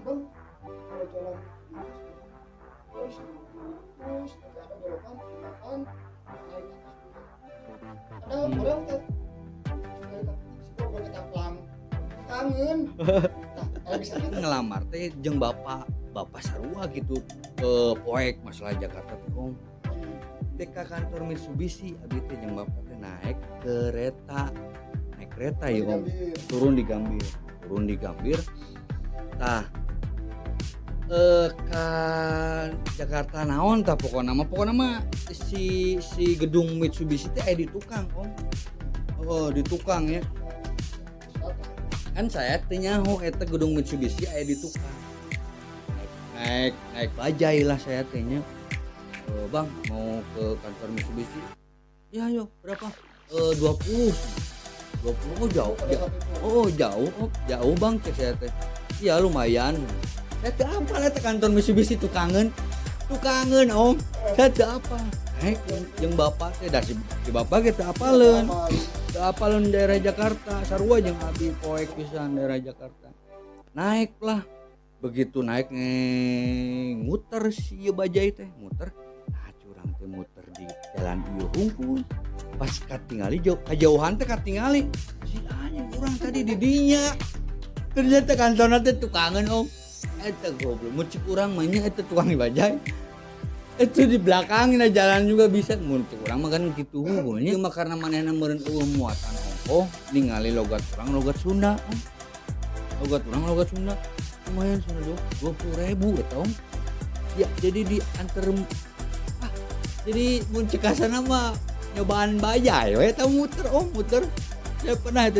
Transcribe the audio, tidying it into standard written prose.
Bang, kalau jalan lurus terus, terus nanti ada belokan, makan naik ke atas dulu. Padahal orang teh dari Bogor ke Taplang kangen. Nah, kalau bisa gitu. Ngelamar teh jeung bapak bapak sarua gitu ke poek masalah Jakarta teh, Om. Teh ka kantor Mitsubishi abi teh jeung bapak teh naik kereta, naik kereta ya, Om. Gambir. Turun di Gambir, turun di Gambir. Tah, ka Jakarta naon tah, pokokna mah si si gedung Mitsubishi teh aya di tukang, Om. Oh, di tukang ya. Kan saya teu nyaho eta gedung Mitsubishi aya di tukang. Naik naik naik bajai lah saya teh nya. "Eh, Bang, mau ke kantor Mitsubishi." "Ya, ayo, berapa?" "Eh, 20." 20, oh jauh. Pada saat itu. "Oh jauh, oh, jauh, Bang," cek saya teh. "Iya, lumayan." Saya teh apa lah teh kantor Mitsubishi tukangeun. Tukangeun, Om. Saya teh apa? Naik jeung bapak teh dah si bapak ge teu apaleun. Teu apaleun daerah Jakarta, sarua jeung abi poek pisan daerah Jakarta. Naik lah. Begitu naik ngeng, muter si ieu bajai teh, muter. Nah, curang teh muter di jalan ieu hungkul. Pas katingali jauh, kajauhan teh katingali. Si anjing, urang tadi di dinya. Ternyata kantorna teh tukangan, Om. Eta goblok, mun cek urang mah nya eta tukang bajai. Itu di belakangnya jalan juga bisa, mun cek urang mah kan gitu hungkul nya. Mah karena manehna meureun euweuh muatan ongkoh, ningali logat urang logat Sunda, Om. Logat urang logat Sunda. Lumayan sana 20.000 eta, Om. Ya, jadi di antar ah, jadi mun cek kasana mah nyobaan bajai we eta muter, Om, muter. Saya pernah itu.